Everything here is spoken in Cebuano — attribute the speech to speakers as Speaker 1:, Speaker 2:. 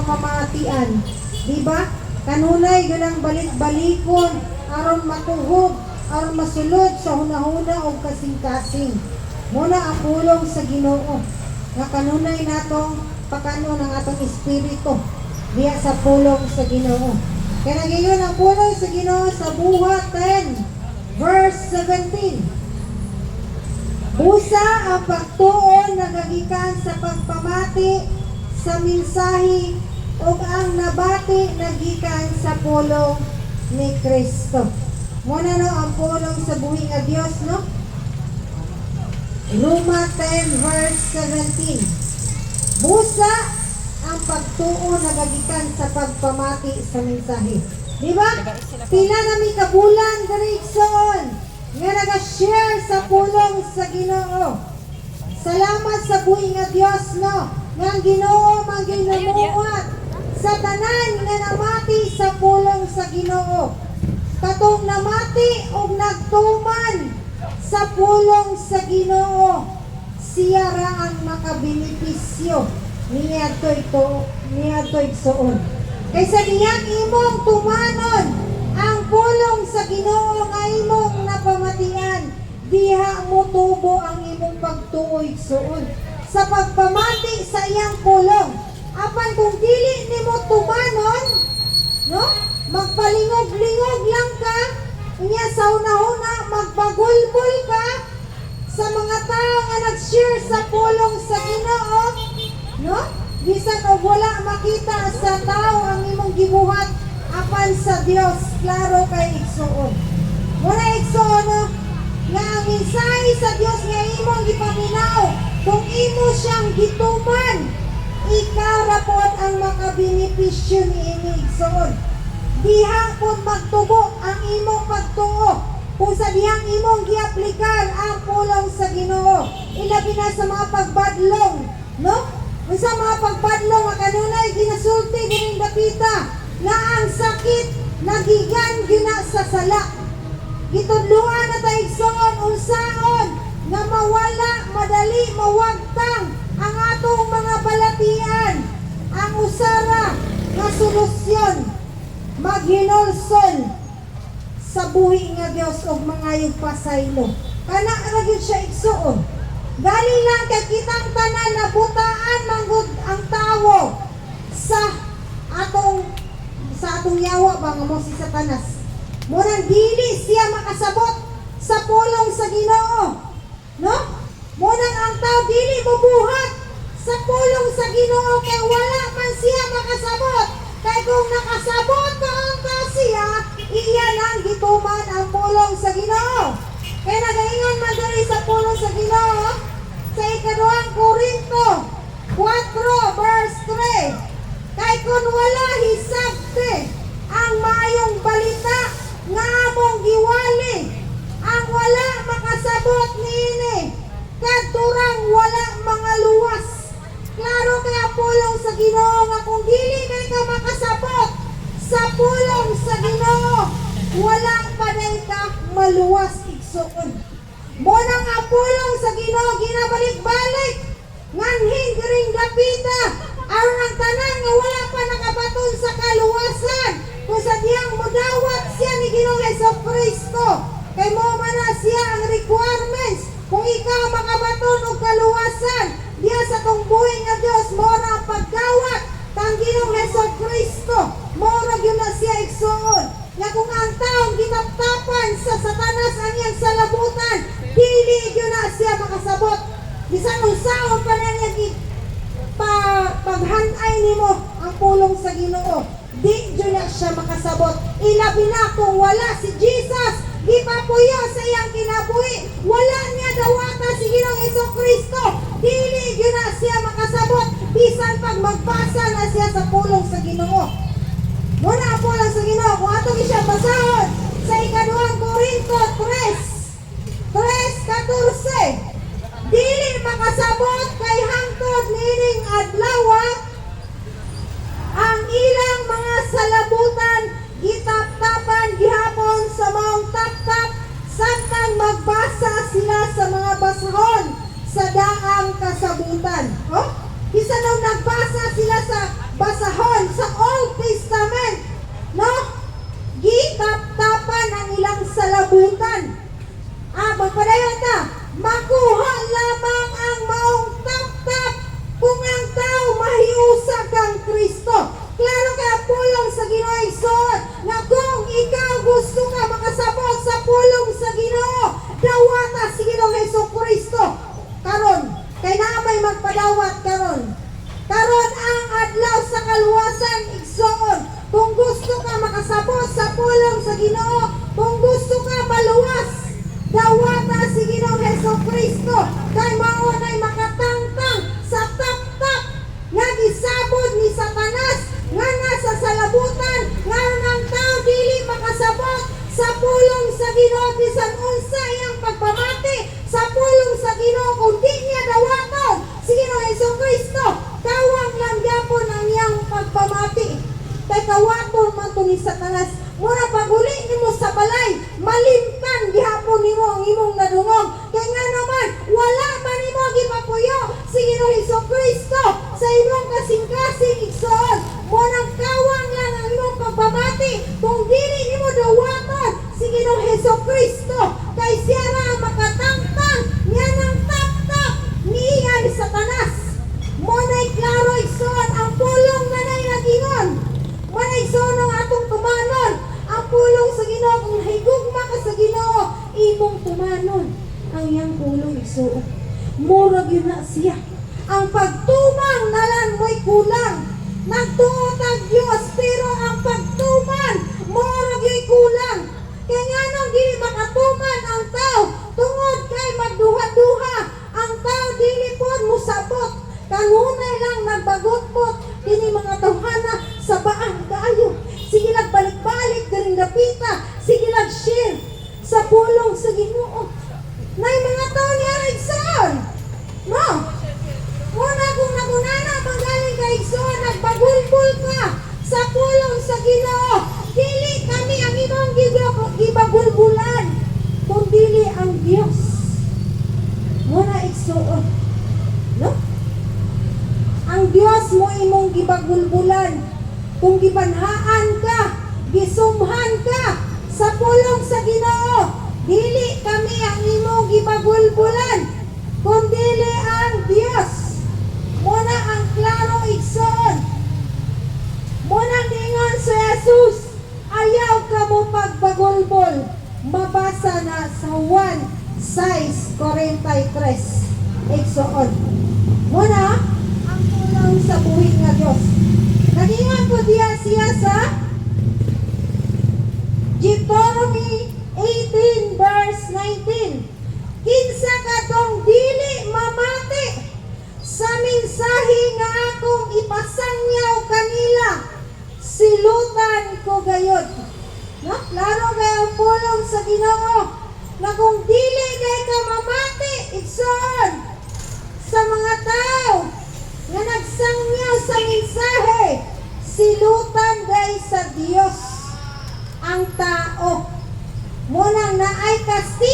Speaker 1: mapamatian. Di ba? Kanunay ganang balik-balikon aron matuhog, aron masulod sa hunahuna og kasing-kasing. Muna ang pulong sa Ginoo nga kanunay natong pakanon ang atong espiritu diya sa pulong sa Ginoo. Kaya nagaingon ang pulong sa Ginoo sa Buhat 10 verse 17. Busa ang pagtuon nagagikan sa pagpamati sa mensahe ug ang nabati nagikan sa pulong ni Kristo. Muna no ang pulong sa buhi nga Dios, no? Roma 10 verse 17. Busa ang pagtuo nagagikan sa pagpamati sa mensahe. Di ba? Pila na mi kabulan diri, igsoon, nga naga-share sa pulong sa Ginoo. Salamat sa buhi nga Dios, no, nga ang Ginoo man ginamuhat sa tanan nga namati sa pulong sa Ginoo. Katong namati og nagtuman sa pulong sa Ginoo, siya ra ang makabenepisyo niadto ito niadto, igsoon. Kaysa diyang imong tumanon ang pulong sa Ginoo nga imong napamatian, diha mo tubo ang imong pagtuo, igsoon, sa pagpamati sa iyang pulong. Apan kung dili nimo tumanon, no? Magpalingog-lingog lang ka, unya sa una-una magbagulbol ka sa mga tao nga nag-share sa pulong sa Ginoo, no? Bisan og wala makita sa tao ang imong gibuhat, apan sa Dios klaro kay, igsuon. Muna, igsuon, no, nga ang mensahe sa Dios nga imong gipaminaw, kung imo siyang gituman, ikaw ra pod ang makabenepisyo niini, igsuon. Diha pod magtubo ang imong pagtuo kung sa dihang imong giaplikar ang pulong sa Ginoo, ilabi na sa mga pagbadlong, no? Sa mga pagbadlong nga kanunay ginasulti dining dapita nga ang sakit nagigan gina sa sala. Gitudluan na ta, igsoon, unsaon nga mawala, madali mawagtang ang atong mga balatian. Ang usara nga solusyon, maghinulsol sa buhi nga Dios og mangayog pasaylo. Kana ra gyud siya, igsuon. Dali lang kay kitang tanan na butaan manggod ang tawo sa atong yawa ba nga mo si Satanas. Murang dili siya makasabot sa pulong sa Ginoo. No? Munang ang tao dili mobuhat sa pulong sa Ginoo kay wala man siya makasabot. Kay kung nakasabot pa ang tao siya, iya nang gituman ang pulong sa Ginoo. Kaya nagaingon man diri sa pulong sa Ginoo sa ikaduhang Korinto 4 verse 3. Kay kung wala hisabte ang maayong balita nga among giwali, ang wala makasabot niini, kadturang wala mga luwas. Klaro kay ang pulong sa Ginoo nga kung dili kay ka makasabot sa pulong sa Ginoo, wala pa day ka maluwas, igsoon. Mo nang ang pulong sa Ginoo ginabalik-balik nganhin diring dapita aron ang tanan nga wala pa nakabaton sa kaluwasan, kung sa diyang mudawat siya ni Ginoong Hesus Kristo, kay mo man na siya ang requirements kung ikaw makabaton og kaluwasan diya sa tong buhi nga Dios, mo ra ang pagdawat kang Ginoong Hesus Kristo. Mo ra gyud na siya, igsoon, nga kung ang taong gitaptapan sa Satanas ang iyang salabutan, dili gyud na siya makasabot bisan unsaon pa na niya pa paghanay nimo ang pulong sa Ginoo, di jud na siya makasabot, ilabi na kung wala si Jesus gipapuyo sa iyang kinabuhi, wala niya dawata si Ginoong Hesus Kristo, dili gyud na siya makasabot bisan pag magbasa na siya sa pulong sa Ginoo. Muna ang pulong sa Ginoo kung ato siya basahon sa ikaduhang Korinto 3 3:14. Dili makasabot kay hangtod niining adlaw ang ilang mga salabutan gitaptapan gihapon sa maong taptap samtang magbasa sila sa mga basahon sa daang kasabutan. Oh? Bisan nung nagbasa sila sa basahon sa Old Testament, no? Gitaptapan ang ilang salabutan. Magpadayon ta. Makuha lamang ang maong tap-tap kung ang tao mahiusa kang Kristo. Klaro kay ang pulong sa Ginoo, igsoon, na kung ikaw gusto ka makasabot sa pulong sa Ginoo, dawata si Ginoong Hesus Kristo. Karon, kay naa may magpadawat karon. Karon ang adlaw sa kaluwasan, igsoon. Kung gusto ka makasabot sa pulong sa Ginoo, kung gusto ka maluwas, dawata si Ginoong Hesus Kristo kay mao nay makatangtang sa tap-tap nga gisabod ni Satanas nga nasa salabutan nga ang tao dili makasabot sa pulong sa Ginoo. Bisan unsa iyang pagpamati sa pulong sa Ginoo, kung di niya dawaton si Ginoong Hesus Kristo, kawang lang gyapon ang iyang pagpamati kay kawaton man to ni Satanas. Mura paguli nimo sa balay, malimtan gihapon nimo ang imong nadungog kay nga naman wala man nimo gipapuyo si Ginoong Hesus Kristo sa imong kasing-kasing, igsoon. Mo nang kawang lang ang imong pagpamati kung dili nimo dawaton si Ginoong Hesus Kristo kay siya ra ang makatangtang niya ng tap-tap niya ni Satanas. Mo na'y klaro, igsoon, ang pulong na na'y nagingon. Mo na'y, igsoon, ang atong tumanon ang pulong sa Ginoo. Kung higugma ka sa Ginoo, imong tumanon ang iyang pulong, igsoon. Murag yun na siya. Ang pagtumang nalan mo'y kulang. Nagtuo tag Dios, pero ang pagtuman murag yu'y kulang. Kaya nga nang dili makatuman ang tao tungod kay magduha-duha ang tao, dili pod musabot. Kanunay lang nagbagotbot kini mga tawhana sa baan kaayo. Sige lang balik-balik diring dapita, sige lang share sa pulong sa Ginoo. Nay mga tao niya, igsoon. No? Muna kung nagunana magaling ka, igsoon, nagbagulbul ka sa pulong sa Ginoo. Dili kami ang imong gibagulbulan, kung dili ang Dios. Muna, igsoon. No? Ang Dios mo imong gibagulbulan. Kung gibanhaan ka, gisumhan ka sa pulong sa Ginoo, dili kami ang imong gibagulbulan, kung dili ang Dios. Muna ang klaro, igsoon. Muna ningon sa Jesus, "Ayaw ka mo pagbagulbol." Mabasa na sa 1:6:43. Igsoon. Muna, ang pulong sa buhi nga Diyos. Nagingon po diya siya sa Deuteronomy 18 verse 19. "Kinsa katong dili mamati sa mensahe nga akong ipasangyaw kanila, silutan ko gayod." No? Klaro kay ang pulong sa Ginoo na kung dili kay ka mamati, igsoon, sa mga tao nga nagsangyaw sa mensahe, silutan day sa Dios ang tao. Munang naay kastigo.